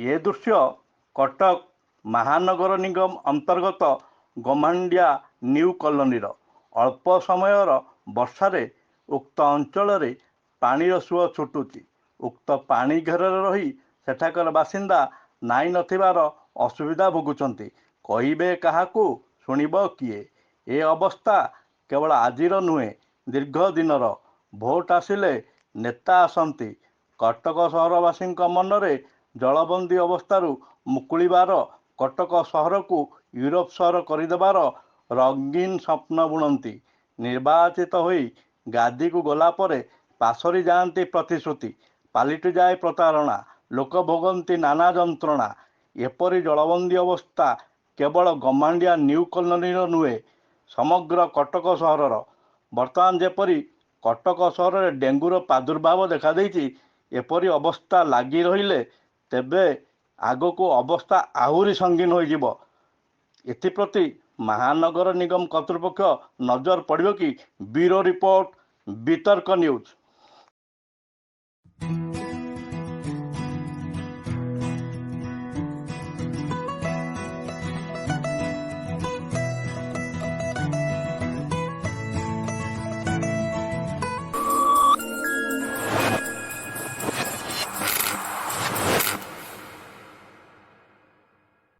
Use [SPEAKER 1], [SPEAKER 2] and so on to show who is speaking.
[SPEAKER 1] ଏ ଦୃଶ୍ୟ କଟକ ମହାନଗର ନିଗମ ଅନ୍ତର୍ଗତ ଗମାଣ୍ଡିଆ ନ୍ୟୁ କଲୋନୀର। ଅଳ୍ପ ସମୟର ବର୍ଷାରେ ଉକ୍ତ ଅଞ୍ଚଳରେ ପାଣିର ସୁଅ ଛୁଟୁଛି। ଉକ୍ତ ପାଣି ଘେରରେ ରହି ସେଠାକାର ବାସିନ୍ଦା ନାଇଁ ନଥିବାର ଅସୁବିଧା ଭୋଗୁଛନ୍ତି। କହିବେ କାହାକୁ, ଶୁଣିବ କିଏ? ଏ ଅବସ୍ଥା କେବଳ ଆଜିର ନୁହେଁ, ଦୀର୍ଘ ଦିନର। ଭୋଟ ଆସିଲେ ନେତା ଆସନ୍ତି, କଟକ ସହରବାସୀଙ୍କ ମନରେ ଜଳବନ୍ଦୀ ଅବସ୍ଥାରୁ ମୁକୁଳିବାର, କଟକ ସହରକୁ ୟୁରୋପ ସହର କରିଦେବାର ରଙ୍ଗୀନ ସ୍ୱପ୍ନ ବୁଣନ୍ତି। ନିର୍ବାଚିତ ହୋଇ ଗାଦିକୁ ଗଲା ପରେ ପାସୋରି ଯାଆନ୍ତି ପ୍ରତିଶ୍ରୁତି, ପାଲଟିଯାଏ ପ୍ରତାରଣା, ଲୋକ ଭୋଗନ୍ତି ନାନା ଯନ୍ତ୍ରଣା। ଏପରି ଜଳବନ୍ଦୀ ଅବସ୍ଥା କେବଳ ଗମାଣ୍ଡିଆ ନ୍ୟୁ କଲୋନୀର ନୁହେଁ, ସମଗ୍ର କଟକ ସହରର। ବର୍ତ୍ତମାନ ଯେପରି କଟକ ସହରରେ ଡେଙ୍ଗୁର ପ୍ରାଦୁର୍ଭାବ ଦେଖାଦେଇଛି, ଏପରି ଅବସ୍ଥା ଲାଗି ରହିଲେ ତେବେ ଆଗକୁ ଅବସ୍ଥା ଆହୁରି ସଙ୍ଗୀନ ହୋଇଯିବ। ଏଥିପ୍ରତି ମହାନଗର ନିଗମ କର୍ତ୍ତୃପକ୍ଷ ନଜର ପଡ଼ିବ କି? ବ୍ୟୁରୋ ରିପୋର୍ଟ, ବିତର୍କ ନ୍ୟୁଜ୍।